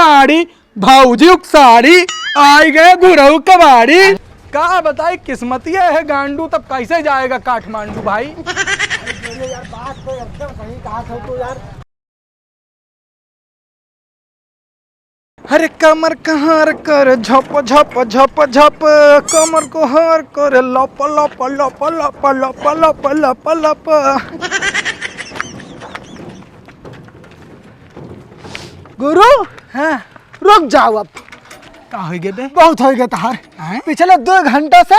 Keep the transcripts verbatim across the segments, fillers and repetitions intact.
साड़ी, भौजी उक साड़ी, आइ गए गुरहू कबाड़ी। का बताई, किस्मतिया है गांडू, तब कैसे जाएगा काठमांडू भाई? अरे यार, बात तो एकदम सही कहा था तू यार। अरे कमर कहार कर झप झप झप झप, कमर को हार कर लप लप लप लप लप लप लप। गुरु, हाँ। रुक जाओ अब। का होइ गए बे? बहुत होइ गए तहार। हैं? पिछले दो घंटा से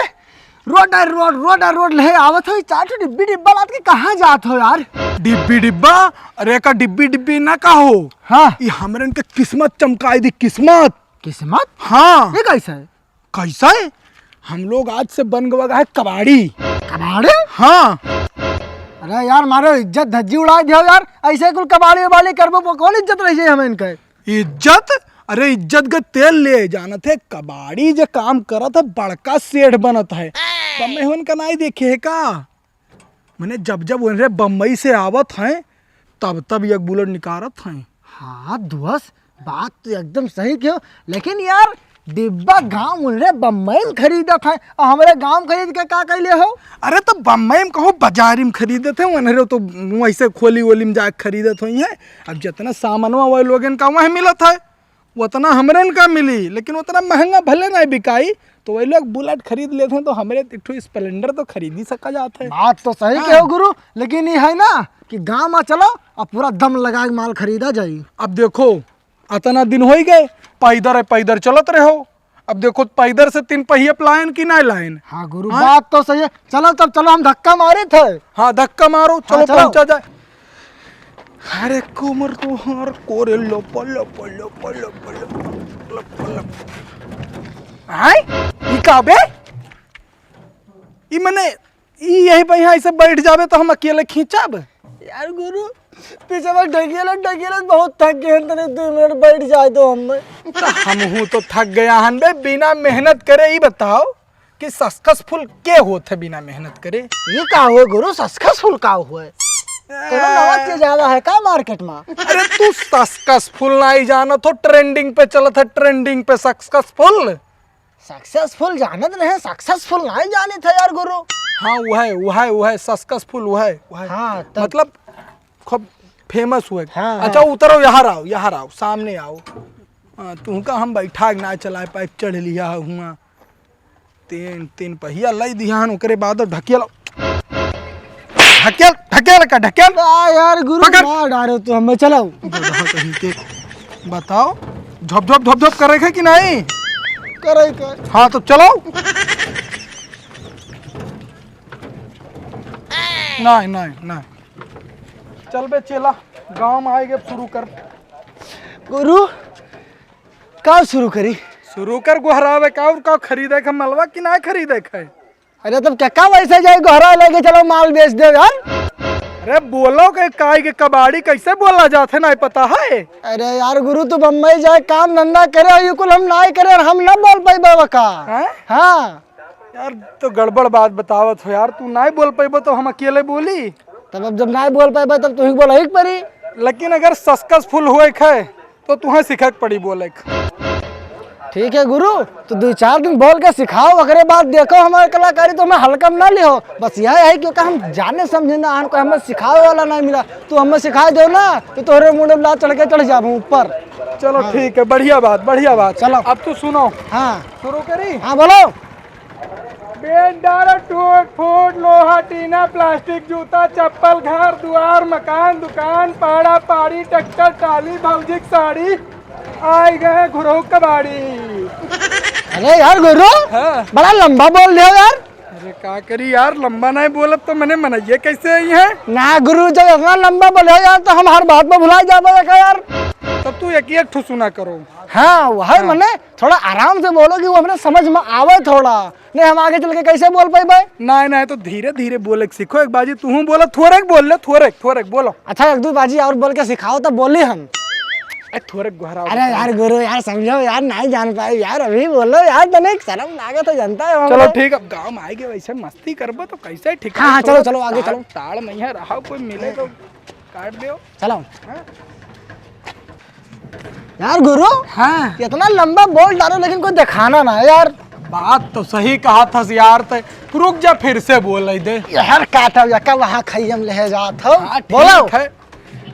रोड आ रोड, रोड आ रोड ले आवत हो, चार ठो डिब्बी डिब्बा लाद के कहाँ जात हो यार? डिब्बी डिब्बा? अरे का डिब्बी डिब्बी ना कहो। हाँ। ये हमरन के किस्मत चमकाई दी, किस्मत। किस्मत? हाँ। ये कैसे है? कैसे? हम लोग आज से बन गवा है कबाड़ी। कबाड़ी? हाँ। अरे यार, मारो इज्जत धज्जी उड़ाई दियो यार, ऐसे कुल कबाड़ी उबाड़ी करबो, कौन इज्जत रह जाए हमें इनके? इज्जत? अरे इज्जत का तेल ले जानत है, कबाड़ी जे काम करत है बड़का सेठ बनत है। बम्बई होन का नाई देखे है का? मने जब जब उनरे बम्बई से आवत हैं तब तब एक बुलेट निकारत हैं। हाँ दोस्त, बात तो एकदम सही कहो, लेकिन यार डिब्बा गाँव उनरे बम्बई में खरीदत हैं और हमरे गाँव में खरीद के का कैले हो? अरे तो बम्बई में कहूँ बाजारी में खरीदत हैं, उनरे तो वैसे खोली वोली में जाके खरीदत होई हैं। अब जितना सामानवा वही लोगन का वह मिलत है, उतना हमरे न का मिली, लेकिन उतना महंगा भले ना बिकाई, तो वही लोग बुलेट खरीद लेत हैं, तो हमरे एक ठो स्प्लेंडर तो खरीद ही सका जात है। बात तो सही हाँ। कहो गुरु, लेकिन ये है ना कि गाँव में चलो और पूरा दम लगा के माल खरीदा जाई। अब देखो, अतना दिन होइ गए, पैदर है, पैदर चलत रहो। अब देखो, पैदर से तीन पहिया पे लायन कि नहीं लायन? हाँ गुरु, हाँ? बात तो सही है। चलो तब, चलो हम धक्का मारे थे। हाँ, धक्का मारो, हाँ, चलो चलो। पहुँचा जाए। अरे कोमर तोहार कोरे लप लप लप लप लप लप लप। आय? ई का बे? ई मने, ई यही पे यहाँ ऐसे बैठ जाबे तो हम अकेले खींचब? यार गुरु, पीछे में ढकेलत ढकेलत बहुत थक गए हैं, तने दो मिनट बैठ जाए दो हम। तो हमहू तो थक गया हन बे, बिना मेहनत करे। ई बताओ, कि सक्सेसफुल के होत है बिना मेहनत करे? ये का हुए गुरु, सक्सेसफुल का हुए? कोनो नवा चीज आवा है का मार्केट में? अरे तू सक्सेसफुल नाई जानत हो, ट्रेंडिंग पे चलत है, ट्रेंडिंग पे सक्सेसफुल। सक्सेसफुल जानत नहीं, सक्सेसफुल नाई जानित है यार गुरु। हाँ वह है, वह है, वह है सक्सेसफुल, वह है, वह है। हाँ, तब मतलब खूब फेमस हुए। हाँ, अच्छा हाँ। उतरो, यहाँ आओ, यहाँ आओ, सामने आओ। हाँ, तुमका हम बैठा के ना चलाए पाए, चढ़ लिया है हुआ। तीन, तीन पहिया लाई दिया हन, ओकरे बाद ढकेल। ढकेल, ढकेल का ढकेल। आ यार गुरु, पकड़। मार डारो तू हमें, चलाओ। गधा कहीं के। बताओ, झप झप झप झप करे के कि नहीं? करे के। हाँ, तो चलाओ। नहीं, नहीं, नहीं। चल बे चेला, गाँव में आए के शुरू कर। गुरु, का शुरू करी? शुरू कर गोहरावे का, और का खरीदे के मलवा कि ना खरीदे के? अरे तब क्या, का वैसे जाए गोहरा लेके चलो माल बेच दे यार। अरे बोलो के काय के कबाड़ी कैसे बोला जात है, नहीं पता है? अरे यार गुरु, तू बम्बई जाए काम धंधा करे और ये कुल हम नाई करे और हम ना बोल पाई बाबा का। हैं? हाँ। यार तो गड़बड़ बात बतावत हो यार, तू नाई बोल पाइबो तो हम अकेले बोली? तब अब जब नाई बोल पाइबो तब तू ही बोला ही परी। लेकिन अगर सक्सेसफुल हुए खे तो तुहें सीखे के पड़ी बोले के। ठीक है गुरु, तो दो चार दिन बोल के सिखाओ, ओकरे बाद देखो हमारे कलाकारी तो हमें हल्का में ना लिहो। बस यह है क्योंकि हम जाने समझे ना, हमको हमें सिखावे वाला नहीं मिला, तू हमें सिखाए दो ना तो तोहरे मुंडे ला चढ़ के चढ़ जाबो ऊपर। चलो हाँ। ठीक है, बढ़िया बात, बढ़िया बात। चलो। अब तू सुनो। हाँ। शुरू करी? हाँ बोलो। बेंच डार, टूट फूट, लोहा, टीना, प्लास्टिक, जूता, चप्पल, घर दुआर, मकान, दुकान, पाड़ा, पाड़ी, ट्रैक्टर, ट्राली, भौजी के साड़ी, आइ गए घुरहु कबाड़ी। अरे यार गुरु, हाँ। बड़ा लंबा बोल दिया यार। अरे का करी यार, लंबा नहीं बोलब तो मने मनइये कैसे आई है? ना गुरु, जब इतना लंबा बोले यार तो हम हर बात में भुला जाबे का यार। तब तू एक एक ठो सुना करो। हाँ, वह हाँ। मने थोड़ा आराम से बोलो कि वो अपने समझ में आवे थोड़ा, नहीं हम आगे चल के कैसे बोल पाइबे? नहीं, नहीं, तो धीरे धीरे बोले के सीखो। एक बाजी तू बोला, थोरेक बोल ले, थोरेक, थोरेक बोलो। अच्छा, एक दो बाजी और बोल के सिखाओ, तब बोली हम। ए, थोरेक गोहराओ। अरे यार गुरु यार, समझो यार, नहीं जान पाए यार, अभी बोलो यार, तने एक शर्म लागत है, जनता है चलो हमरे। ठीक, अब गाँव में आएगे, वैसे मस्ती करबो तो कैसे ठीक हाँ, हाँ, है? चलो, थोड़ा चलो, आगे ताड़, चलो। ताड़ नहीं है रहा, कोई मिले तो काट दो। चलो। हाँ? यार गुरु, हाँ। इतना लंबा बोल डालो लेकिन कोई दिखाना ना है यार। बात तो सही कहा था यार, ते रुक जा, फिर से बोल दे। यार काटा या का वहाँ खैयम ले जात हो? हाँ, ठीक बोलो। है।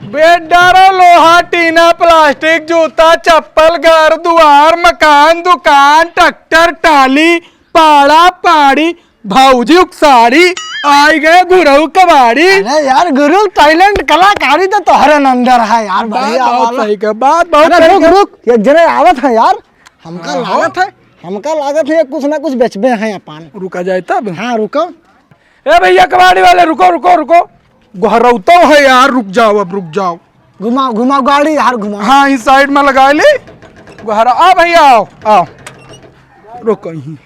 बेड डारो, लोहा, टीना, प्लास्टिक, जूता, चप्पल, घर, दुआर, मकान, दुकान, ट्रैक्टर, टाली, पाड़ा, पाड़ी, भौजी उकसाड़ी, आई गए गुरु कबाड़ी। अरे यार गुरु, talent कलाकारी तो तोहरे अंदर है यार, बात बढ़िया बहुत वाला। सही कहा, बात बहुत अरे सही रुक, कहा। रुक, एक जने आवत है यार, हमका हाँ, लागत है, हमका लागत है कुछ ना कुछ बेचबे हैं अपन। रुका जाए तब। हाँ, रुको। ए भैया कबाड़ी वाले, रुको, रुको, रुको। गोहरौतो है यार, रुक जाओ, अब रुक जाओ। घुमाओ, घुमाओ गाड़ी यार, घुमाओ। हाँ, इस side में लगा ली। गोहरा, आ भैया, आओ, आओ। रुको यहीं।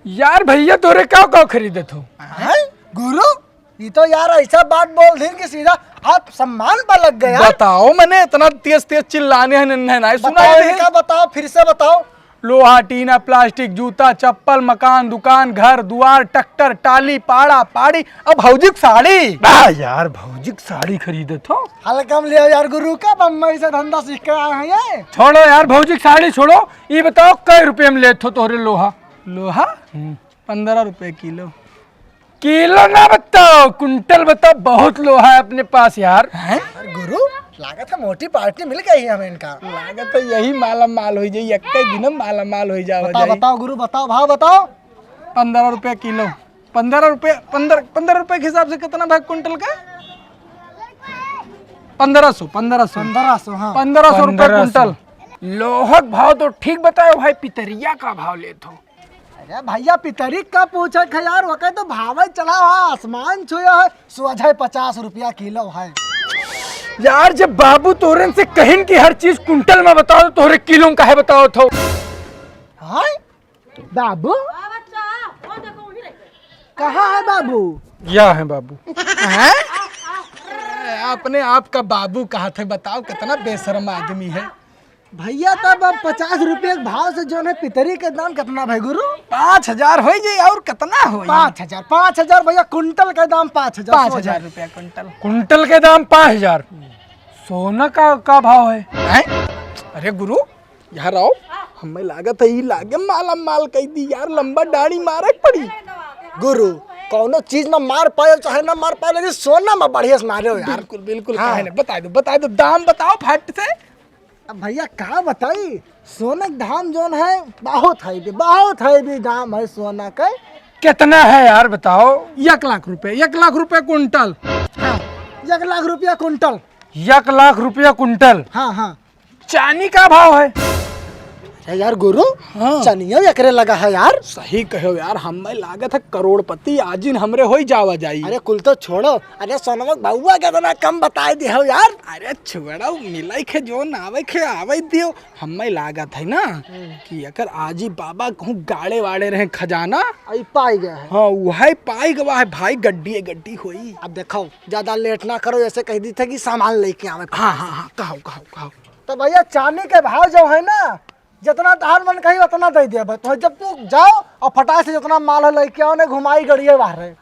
यार भैया, तोरे का का खरीदत हो? हैं? गुरु, ये तो यार ऐसा बात बोल दिन कि सीधा आप सम्मान पर लग गया। बताओ, मने इतना तेज तेज चिल्लाने हैं, नन्हे नाई सुनाई बताओ, दे। इनका बताओ, फिर से बताओ। लोहा, टीना, प्लास्टिक, जूता, चप्पल, मकान, दुकान, घर, दुआर, ट्रैक्टर, टाली, पाड़ा, पाड़ी, अब भौजी की साड़ी। आ यार, भौजी की साड़ी खरीदत हो? हल्का में लियो यार गुरु, का बम्बई से धंधा सीख के आए हैं ये? छोड़ो यार, भौजी की साड़ी छोड़ो, ये बताओ कै रुपये में लेत हो तोहरे लोहा? लोहा? हम्म। पन्द्रह रुपये किलो। किलो ना बताओ, कुंटल बताओ, बहुत लोहा है अपने पास यार। हैं? अरे गुरु, लागत है मोटी पार्टी मिल गई है हमें इनका। लागत है यही माला माल हो जाई, एक ही दिन में माला माल हो जाओ बताओ, जाई। बताओ गुरु, बताओ, भाव बताओ। पन्द्रह रुपये किलो। पन्द्रह रुपये, पन्द्रह, पन्द्रह रुपये के हिसाब से कितना भाई कुंटल का? पन्द्रह सौ, पन्द्रह सौ। पन्द्रह सौ, हाँ। पन्द्रह सौ रुपये पन्द्रह सौ। कुंटल। लोहक भाव तो ठीक बताओ भाई, पितरिया का भाव लेत हो? अरे भैया, पितरी का पूछे है यार, ओके तो भावे चला है, आसमान छुए है, सोझे पचास रुपया किलो है। यार, जब बाबू तोरन से कहिन कि हर चीज कुंटल में बताओ, तो तोहरे किलो में काहे बताओ थो? हाँ? बाबू? कहाँ है बाबू? या है बाबू। हैं? अपने आप का बाबू कहा थे, बताओ कितना बेशरम आदमी है। भैया, तब अब पचास रुपये के भाव से जौन है पितरी के दाम कितना भाई गुरु? पाँच हजार होइ जाई, और कितना होई? पाँच हजार, पाँच हजार भैया, कुंटल के दाम पाँच हजार, पाँच हजार रुपया कुंटल। कुंटल के दाम पाँच हजार। सोना का, का भाव है? हैं? अरे गुरु, यहाँ आओ, हमें लागत है, ई लागे माला माल कह दी यार, लंबा डाड़ी मारे के पड़ी। गुरु, कौनो चीज में मार पाए चाहे ना मार पाए, लेकिन सोना में बढ़िया से मारे हो यार। बिल्कुल, बिल्कुल, हाँ। काहे ना, बताई दो, बताई दो, दाम बताओ फट से। अब भैया का बताई, सोना के दाम जौन है, बहुत है भी, बहुत है भी दाम है सोना के। कितना है यार, बताओ? एक लाख रुपए, एक लाख रुपए कुंटल। हाँ, एक लाख रुपया कुंटल। एक लाख रुपया कुंटल। हाँ, हाँ। चानी का भाव है? अरे यार गुरु, हाँ। चनिया एकरे लगा है यार। सही कहो यार, हमें लागत है करोड़पति आजिन हमरे होई जावा जाई। अरे कुल तो छोड़ो, अरे सोनवा के भाव कितना कम बताई दिहो यार। अरे छोड़ो, मिलाई के जौन आवे के आवे दियो। हमें लागत है ना हम्म। कि एकर आजी बाबा कहूँ गाड़े वाड़े रहे खजाना। आई पाई गया है। हाँ, वही पाई गवा है भाई, गड्डी गड्डी होई। अब देखो, ज्यादा लेट ना करो, ऐसे कह दी थे कि सामान लेके आवे। हाँ, हाँ, हाँ, कहो, कहो, कहो। तो भैया, चानी के भाव जो है ना, जितना तहार मन कही उतना दे देबे। तो जब तू जाओ और फटाक से जितना माल है लेके आओ, ने घुमाई गड़िए बाहर है।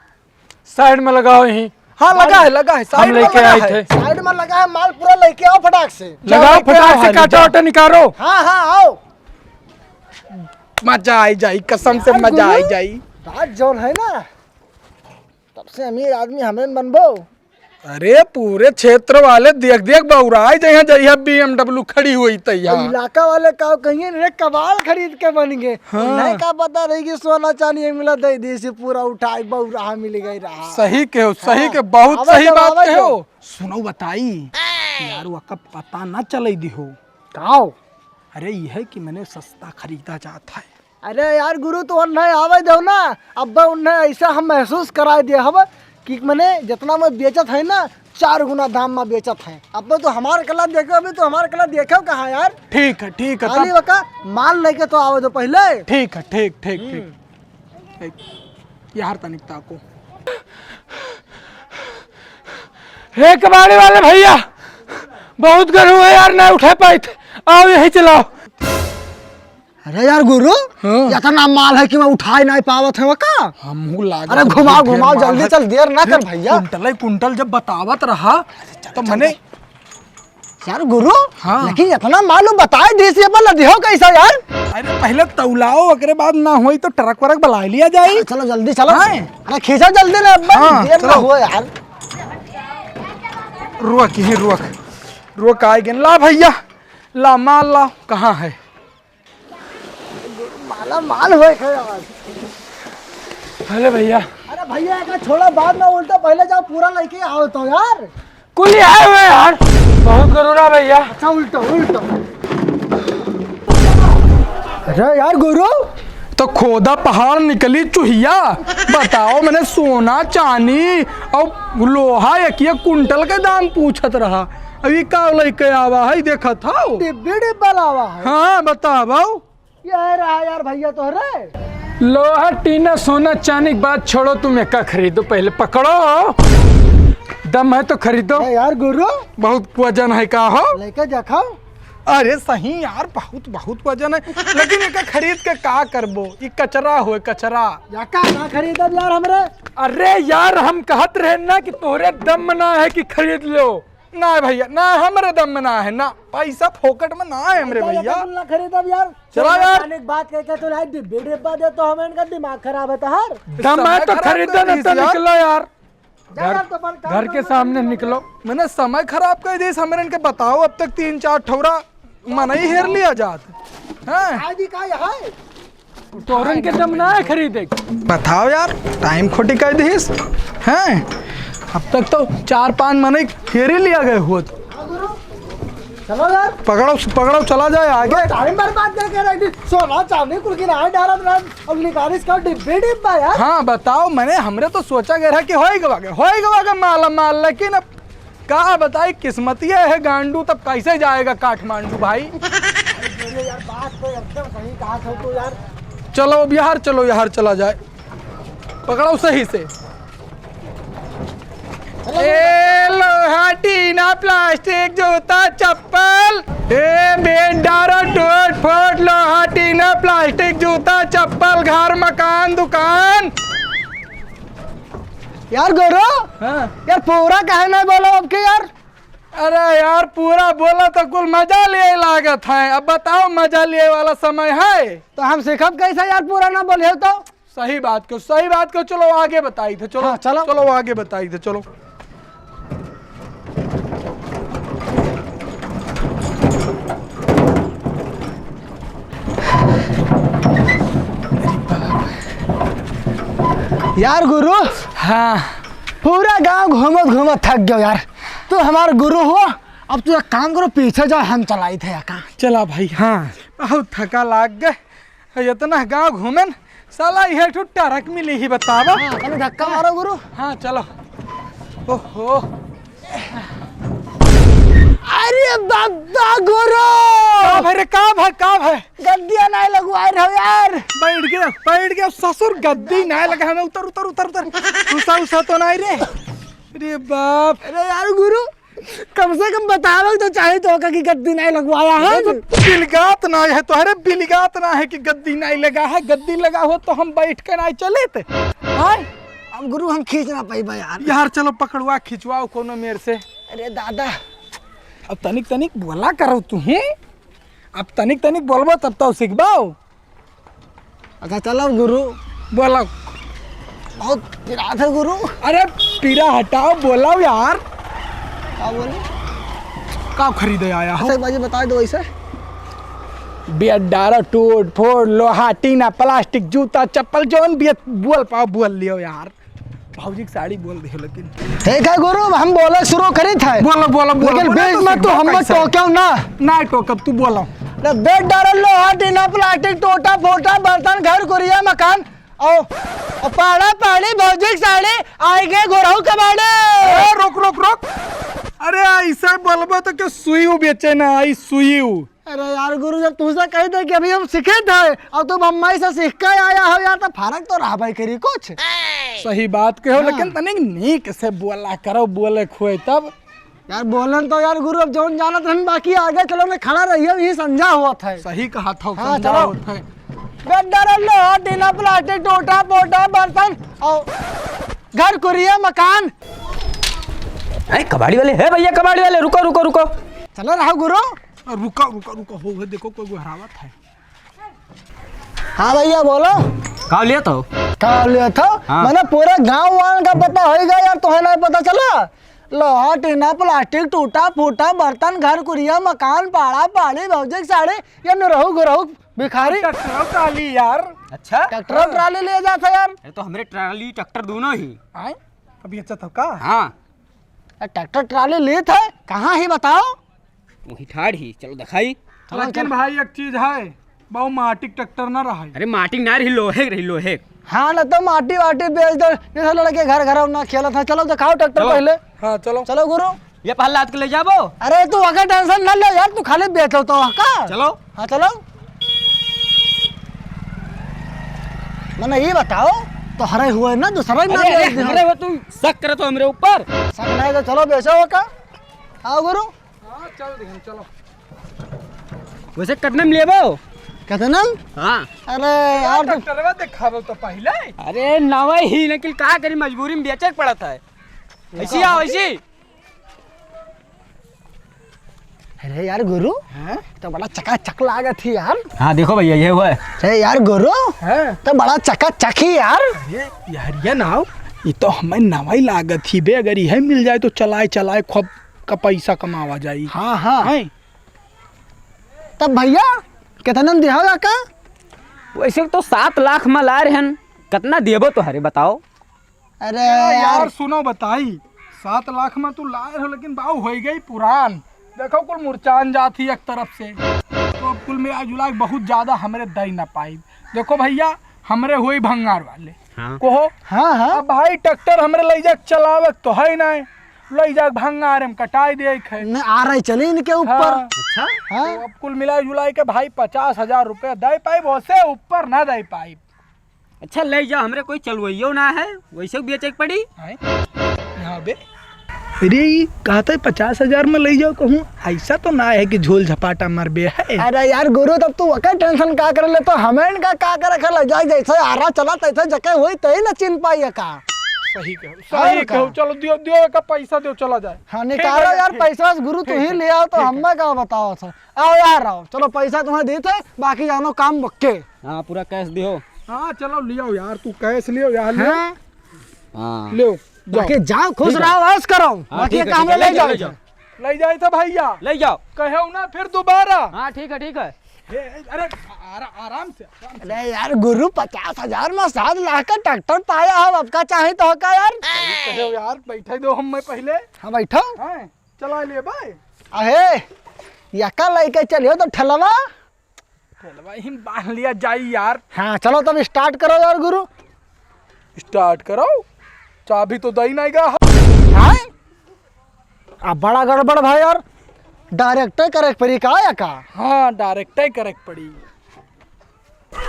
Side में लगाओ यहीं। हाँ, लगा है, लगा है, हम side में लेके लगा आए है। थे। Side में लगा है, माल पूरा लेके आओ फटाक से। लगाओ लेके फटाक आओ, से, ले काटो, जाओ। आटा निकालो। हाँ, हाँ, आओ। मजा आई जाई, कसम से यार मजा आई गुरु, जाई। राज जौन है ना, सबसे अमीर आदमी हमें बनबो। अरे, पूरे क्षेत्र वाले देख देख बौराई जइहे, जइहे B M W खड़ी हुई तैयार। इलाका वाले का कहिए रे, कबाड़ खरीद के बन गए। हाँ। उन्हें का पता रही कि सोना चानी एक मिला दे दी, से पूरा उठाई बौरा मिल गई रहा। सही कहो, सही हाँ। के, बहुत आवे सही दो, बात आवे कहो। दो। सुनो बताई, यार, वका पता ना चले दिहो। काओ? अरे, यह कि मैंने सस्ता खरीदा जात है। अरे यार गुरु, तो उन्हें आवे दो ना, अब उन्हें ऐसा हम महसूस कराए दिया हब कि मने जितना में बेचत है ना, चार गुना दाम में बेचत है। अब तो हमार कला देखो, अभी तो हमार कला देखो कहाँ यार। ठीक है, ठीक है, खाली तब वका माल लेके तो आवे दो पहले। ठीक है, ठीक, ठीक, ठीक। हम्म। एक, यार तनिक ताको। हे कबाड़े वाले भैया, बहुत गर्व है यार, ना उठा पाइत। आओ यही चलाओ। अरे यार गुरु, हाँ। इतना माल है कि मैं उठाई नहीं पावत है का? हमहू लागत अरे है घुमाओ, ढेर घुमाओ, माल जल्दी है। चल, देर ना कर भैया। कुंटल है, कुंटल जब बतावत रहा, तो चल, मने चल। यार गुरु, हाँ। लेकिन इतना माल बताए दिहिस, ये पर लदिहो कैसा यार? अरे पहले तौलाओ, ओकरे बाद ना होई तो ट्रक व्रक बुला लिया जाए। चलो जल्दी चलो। हाँ। अरे खींचा जल्दी रे अब्बा, हाँ, देर ना चलो। हो यार। रुक ही रुक, रुक आए गिन। ला भैया, ला माल ला, कहाँ है? माला माल होए खड़ा आज। अरे भैया। अरे भैया, एका छोड़ा, बाद में उल्टा, पहले जाओ पूरा लेके आओ तो यार। कुल आए हुए यार, बहुत गरुड़ा भैया। अच्छा, उल्टा, उल्टा। अरे यार गुरु, तो खोदा पहाड़ निकली चुहिया। बताओ, मैंने सोना चांदी और लोहा एक एक कुंटल के दाम पूछत रहा। अभी का लेके आवा है, देखत हौ? डिब्बे डिब्बा लावा है। हाँ, बताओ। ये रहा यार भैया तोहरे। लोहा, टीना, सोना, चांदी की बात छोड़ो, तुम एका खरीदो, पहले पकड़ो। दम है तो खरीदो। अरे यार गुरु। बहुत वजन है का हो? लेके देखाओ। अरे सही यार, बहुत, बहुत वजन है। लेकिन एका खरीद के का करबो? ई कचरा होए, कचरा। या का ना खरीदब यार हमरे? अरे यार, हम कहत रहे ना कि तोहरे दम में ना है कि खरीद लो। ना भैया, ना, हमरे दम में ना है, ना, पैसा फोकट में ना है हमरे भैया, भैया। बिल्कुल ना खरीदब यार। चला सोना यार। चांदी के बात कह के तो लाई डिब्बे डिब्बा दे, तो हम इनका दिमाग खराब है तोहार। दम है समय तो खराब खरीदो कर ना दीस तो यार। निकलो यार। जा घर, यार, तो अपन काम घर के करो। सामने निकलो। मैंने समय खराब कर दीस, हमरे इनके बताओ, अब तक तीन चार ठौरा मनई हेर लिया जात। हैं? आज ही का है? तोहरन के दम ना है खरीदे के। बताओ यार, टाइम खोटी कर दीस। हैं? अब तक तो चार पांच मनई हेरी लिया गए होत। चलो यार। पकड़ो, पकड़ो, चला जाए आगे। टाइम बर्बाद करके रख दी। सोना चांदी कुल गिनाए डालत रहन। अब निकालिस का डिब्बे डिब्बा यार। हाँ, बताओ, मैंने, हमरे तो सोचा गया रहा कि होई गवा के, होई गवा के माला माल, लेकिन अब का बताई, किस्मतिया है गांडू, तब कैसे जाएगा काठमांडू भाई? अरे यार, बात तो एकदम सही कहा था तू यार। चलो अब यार, चलो यार, चला जाए, पकड़ो सही से। ए लोहा, टीना, प्लास्टिक, जूता, चप्पल, ए बेड डारो, टूट फूट, लोहा, टीना, प्लास्टिक, जूता, चप्पल, घर, मकान, दुकान। यार गोरो, हाँ। यार पूरा काहे नहीं बोला अब के यार? अरे यार, पूरा बोला तो कुल मजा लिए लागत है। अब बताओ, मजा लिए वाला समय है? तो हम सीखब कैसे यार, पूरा ना बोले तो? सही बात को, सही बात को। चलो आगे बताई थे, चलो। हाँ, चलो। चलो आगे बताई थे, चलो। यार गुरु, हाँ। पूरा गांव घूमत घूमत थक गयो यार। तू हमार गुरु हो, अब तू एक काम करो, पीछे जाओ, हम चलाई थे या का। चला भाई, हाँ। बहुत थका लाग गए, इतना गांव घूमेन, साला यह ठो ट्रक मिली ही, बतावा। हाँ, तनी धक्का मारो गुरु। हाँ, चलो। ओहो। अरे बाबा गुरु! का भय रे, का भय, का भय? गद्दिया नाहीं लगवाए रहो यार। बैठ गया, बैठ गया ससुर, गद्दी नाहीं लगा हमें। उतर, उतर, उतर, उतर। उसा, उसा तो नाहीं रे। अरे बाप। अरे यार गुरु, कम से कम बतावे तो चाहे तो का कि गद्दी नाहीं लगवाया है। अरे बिलगात नाहीं है तो, अरे बिलगात नाहीं है कि गद्दी नाहीं लगा है। गद्दी लगा हो तो हम बैठ के नाहीं चले थे। हाँ? हम गुरु, हम खींच ना पाइबा यार। यार चलो पकड़वा, खिंचवाओ कोनो मेर से। अरे दादा। अब तनिक तनिक बोला करो तू, हैं? अब तनिक तनिक बोलबो तब तो सीखबो। अच्छा चलो गुरु। बोलो। बहुत पिरात है गुरु। अरे पीरा हटाओ, बोलो यार। का बोले? का खरीदे आया हो? अच्छा एक बार ये बता दो वैसे। बेड डारो, टूट फोड़, लोहा, टीना, प्लास्टिक, जूता, चप्पल, जौन भी बोल पाओ बोल लियो यार। भौजी के साड़ी बोल दियो लेकिन। ठीक है गुरु, हम बोले शुरू करी थे। बोलो, बोलो, बोलो, लेकिन बोलो, बीच तो में तू सीखो हमको कैसे। टोक्यो ना। ना टोकब, तू बोलो। ना बेड डारो, लोहा, टीना, प्लास्टिक, टोटा, फोटा, बर्तन, घर, कुरिया, मकान, और, और पाड़ा, पाड़ी, भौजी के साड़ी, आएंगे गोरहू कबाड़े। ए, रुक, रुक, रुक। अरे ऐसा बोलबो तो क्यों सुई बेचे ना आई, सुई। अरे यार गुरु, जब तुमसे कही थे कि अभी हम सीखे थे और तुम अम्मा से सीख के आया हो यार, तो फर्क तो रहबे करी कुछ। सही बात कहो, हाँ। लेकिन तनिक नीक से बोला करो, बोले खोए तब। यार बोलन तो यार गुरु, अब जौन जानत रहन, बाकी आगे चलो ने खड़ा रहिए, यही संझा होत है। सही कहा था, हाँ, संझा चलो। होत है। बेड डारो, लोहा, टीना, प्लास्टिक, टोटा, पोटा, बर्तन और घर, कुरिया, मकान। अरे कबाड़ी वाले, हे भैया कबाड़ी वाले, रुको, रुको, रुको। चलो रहो गुरु। अरे रुका, रुका, रुका, हो गए, देखो कोई गोहरावत है। हाँ भैया बोलो। का लेत हो? का लेत हो? हाँ। मने पूरे गाँव वालन का पता होइगा यार, तोहे नाहीं पता चला? लोहा, टीना, प्लास्टिक, टूटा फूटा बर्तन, घर कुरिया, मकान, पाड़ा, पाड़ी, भौजी के साड़ी, ये निरहू गुरहू भिखारी। ट्रैक्टर ट्राली यार। अच्छा? ट्रैक्टर ट्राली ले जात है यार। अरे तो हमरे ट्राली ट्रैक्टर दोनों ही। आए? अभी अच्छा था का? हाँ। अरे ट्रैक्टर ट्राली लेत है, कहाँ ही बताओ? वही ठाड़ ही, चलो दिखाई। चलो, लेकिन चल। भाई एक चीज है, बहु माटी के ट्रैक्टर ना रहा। अरे माटी ना रही, लोहे के रही, लोहे के। हाँ ना तो माटी वाटी बेच दो, जैसे लड़के घर घर ना खेलत है। चलो दिखाओ ट्रैक्टर चलो। पहले। हाँ चलो। चलो गुरु। ये पहला हाथ के ले जाबो। अरे तू अगर टेंशन ना ले यार, तू खाली बेचो तो का? चलो। हाँ चलो। मने ये बताओ, तोहरे हुए ना दूसरा ही ना अरे, अरे, बेच दे। हमरे हो, तू शक करत हो हमरे ऊपर? शक नहीं तो चलो बेचो का। आओ गुरु। हाँ, चल दिहन, चलो। वैसे कितना में लेबो? कितना में? हाँ। अरे यार, तो ट्रैक्टरवा दिखाबो तो पहले। अरे नवा ही, लेकिन का करी, मजबूरी में बेचे के पड़त है। ऐसी आओ, ऐसी। अरे यार गुरु, हाँ? तो बड़ा चकाचक लागत ही यार। हाँ, देखो भैया, ये हुआ है। अरे यार गुरु, हाँ? तो बड़ा चकाचक ही यार। अरे यार, ये नाव, ये तो हमें नवा ही लागत ही बे, अगर यह मिल जाए तो चलाए चलाए खूब का पैसा कमावा जाई। हाँ, हाँ। हैं? तब भैया, कितना में दिहा का? वैसे तो सात लाख में ला रहे हन, कितना देबो तोहरे बताओ? अरे अरे यार, यार। सुनो बताई, सात लाख में तू लाए हो, लेकिन बाऊ होई गई पुरान। देखो, कुल मुरचान जात ही एक तरफ से, तो अब कुल मिला जुला के बहुत ज्यादा हमरे दई ना पाई। देखो भैया, हमरे होई भंगार वाले। हाँ। कहो। हाँ, हाँ। अब भाई ट्रैक्टर हमरे लई जाके चलावे के तो है ना, लई जाके भंगार में कटाई दे के है। न, आ रहे चले इनके ऊपर। हाँ। अच्छा। हाँ। तो अब कुल मिला जुला के भाई पचास हजार रुपया दे पाई, वैसे ऊपर ना दे पाई। अच्छा, ले जाओ, हमरे कोई चलवइयो ना है, वैसे बेचे के पड़ी। आए? यहाँ बे। अरे, ई कहत है पचास हजार में ले जाओ कहूँ, ऐसा तो ना है कि झोल झपाटा मारबे है। अरे यार गुरु, तब तू ओकर टेंशन का कर ले, तो हमें इनका का करे खा ले जाए, जैसे आरा चला तैसे जके होई तही ना चिन पाई का। सही कहो, और सही का? कहो, चलो दियो, दियो का पैसा दियो, चला जाए। हाँ, ठीक निकालो है, यार ठीक। पैसा गुरु, तू ठीक ही है, ले आओ तो ठीक है। हमें का बताओ सर। आओ यार, आओ, चलो पैसा तुम्हें देते, बाकी जानो काम बक्के। हाँ, पूरा कैश दियो। हाँ, चलो लियो यार, तू कैश लियो यार, लियो। हाँ। हाँ। लियो, जाओ। बाकी जाओ, खुश ठीक है। रहो, ऐश करो। हाँ, बाकी ठीक है, काम ठीक है, ले ले जाओ, जाओ, ले ले जाओ। जाओ। ले जाए तो भैया। ले जाओ। कहो ना फिर दोबारा। हाँ, ठीक है, ठीक है। हे, अरे, आरा-, आराम से, आराम से। अरे यार, गुरु, पचास हजार में सात लाख का ट्रैक्टर पाया हो, अब का चाही तो का यार? कहो यार, बैठे दो हम में पहले। हाँ, बैठो। हाँ, चला ले भाई। अहे, यका लेके चलियो तो ठेलवा। चलवा ही बांध लिया जाई यार। हाँ, चलो तब start करो यार गुरु। Start करो, चाबी तो दई नाई गा। हाँ? अब बड़ा गड़बड़ भाई यार, direct करे के पड़ी का या का? हाँ, direct करे के पड़ी।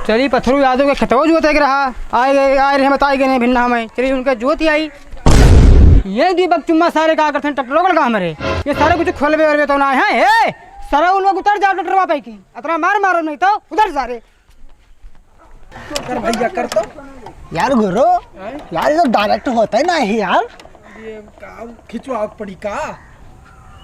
चली पथरू यादव के खेतवा जोते के रहा, आए गए, आए रहे, बताए गए नहीं भिन्ना हमें, चली उनके जोत ही आई। ये दी बकचुम्मा सारे का करथन, ट्रैक्टर लगा हमरे, ये सारे कुछ खोलबे वोलबे तो ना है, हे? सारा उन लोग उतर जाओ ट्रैक्टरवा पे की। अतरा मार मारो नहीं तो उधर जा रे। कर भैया, कर तो। यार गुरु, हैं? यार ये तो direct होता ही ना है यार। ये का खिंचवा पड़ी का?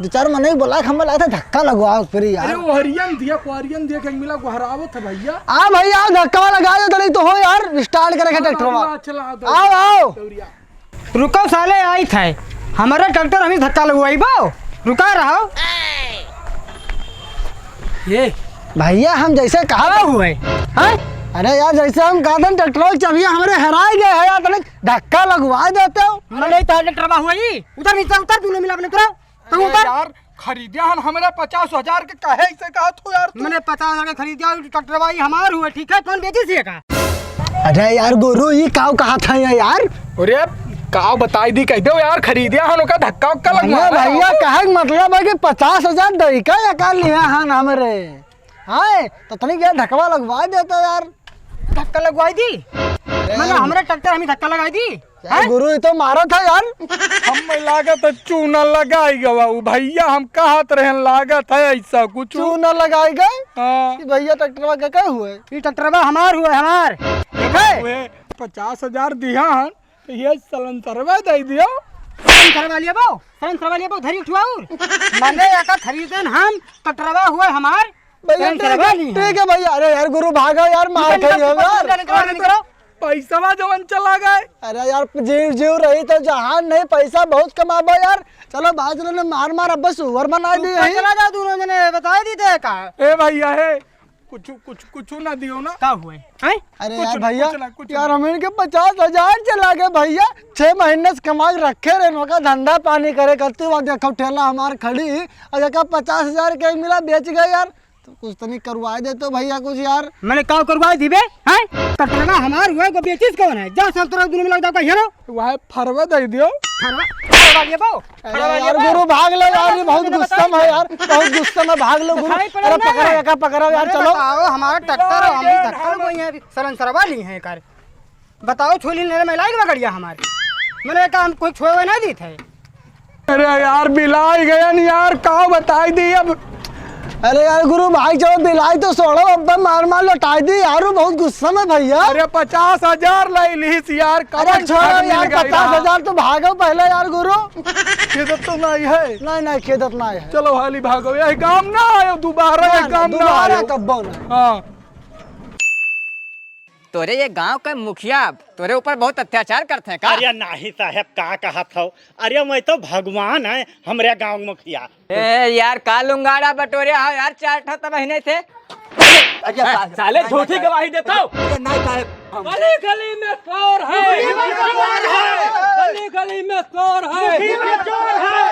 दो चार मने बोला, हमें लगा था धक्का लगवा पड़ी यार। अरे वो हरियन दिया, को हरियन दिया, कहीं मिला गोहरावत है भैया। आ भैया, धक्का लगा दो, नहीं तो हो यार, start करे के हाँ, ट्रैक्टरवा। चला दो। आओ, आओ। दौड़िया। रुको साले, आई थे। हमारा ट्रैक्टर हमी धक्का लगवाइबो। रुका रहो। ये। भैया, हम जैसे कहा का था हुए? हैं? अरे यार, जैसे हम कहा था, ट्रैक्टर की चाबियाँ हमरे हराए गए है यार, तनिक धक्का लगवा देते हो। मने तो ट्रैक्टर हुआ ही। उतर नीचे, उतर, दोनों मिला अपने उतरो। तू अरे उतर। यार, खरीदे हन हमरे पचास हजार के, काहे ऐसे कहत हो यार तू? मने पचास हजार के खरीदे, ट्रैक्टर भाई हमार हुए, ठीक है? कौन बेची सी का? अरे यार गुरु, ई काव कहा था ये यार? अरे काव बताई दी, कह दो यार, खरीदे हन ओका धक्का उक्का भैया, लगवा भैया, कहे के मतलब है कि पचास हजार दई का या का लिया हन हमरे? हाँ, तो तनिक यार धक्का लगवा देता यार। धक्का लगवाई दी? अरे मने यार। हमरे ट्रैक्टर हमी धक्का लगाई दी? यार हैं? गुरु, ये तो मारा था यार। हम लागत है चूना लगाई गवा उ भैया, हम कहत रहन लागत है ऐसा कुछ। चूना लगाई गए? हाँ। कि भैया ट्रैक्टरवा के कहे हुए? ये ट्रैक्टरवा हमार हुए, हमार। ठीक है? हुए पचास हजार दिया हन, तो ये सलेंसरवा दे दियो। शर्म करवा लिया बो, शर्म करवा लिया बो, धरी उठवा और। मने एका खरीदन हम, कटरवा हुआ हमार, भैया, शर्म ठीक करवा है, ली है। ठीक है भैया। अरे यार गुरु भागो यार, मार निकल, खाई निकल, हो यार। निकल, निकल, निकल, निकल। पैसवा जवन चला गए। अरे यार, जीव, जीव रही तो जहान नहीं, पैसा बहुत कमाबा यार। चलो भाई, चलो ने मार, मार, अब सुअर बना दी ऊपर है। चला जाओ दोनों जने, बताई दी थे का। ए भैया, हे, कुछ, कुछ, कुछ ना दियो ना। का हुए? हैं? अरे कुछ यार ना, भैया, कुछ ना, कुछ यार ना। हम इनके पचास हजार चला गए भैया। छह महीने से कमा के रखे रहे, इनका धंधा पानी करे करते हुआ देखो ठेला हमार खड़ी, और देखा पचास हजार के मिला, बेच गए यार। तो कुछ तनी करवाए दे तो भैया कुछ यार। मैंने का करवाए दी बे? हैं? कटरवा हमार हुए को बेचिस कौन है? जा सब तरह दुनिया में लग जाता है, हेलो। वह फरवा दे दियो। फरवा, फरवा ये बो। अरे फरवा ये यार बो। गुरु भाग लो यार, ये बहुत गुस्सा में है यार, बहुत गुस्सा में, भाग लो गुरु। दिखाई पड़ा अरे ना। पकड़ो, एका पकड़ो यार, अरे चलो। बताओ, हमारा ट्रैक्टर है, हम धक्का में कोई है, सरन सरवा ली है कर। बताओ, छोली ने मिलाई के बगड़िया हमारी। मैंने कहा, हम कोई छोए हुए नहीं दी थे। अरे यार, बिलाई गया नहीं यार, का बताई दी अब। अरे यार, गुरु भाई, चलो बिलाई तो छोड़ो, अब मार मार लौटाई दी यार, वो बहुत गुस्सा में भैया। अरे, पचास हजार ले लीस यार, अरे कवन छोड़ो ठग मिल यार, गई पचास हजार तो भागो पहले यार गुरु। खेदत तो नहीं है। नहीं, नहीं, खेदत नहीं है। चलो हाली भागो, यह काम ना आयो दोबारा, ना, यह ना, काम ना दोबारा आयो। कब्बो ना। हाँ। तोरे ये गांव के मुखिया तोरे ऊपर बहुत अत्याचार करते हैं का? अरे नाही साहेब, का कहत हो? अरे मैं तो भगवान है, हमरे गांव मुखिया। ए यार, का लुंगाड़ा बटोरे हो यार, चार ठो तो महीने से। अरे साहेब, साले नाही, झूठी नाही, गवाही देता हो। अरे नाही साहेब। गली गली में चोर है। गली में चोर है। गली गली में चोर है।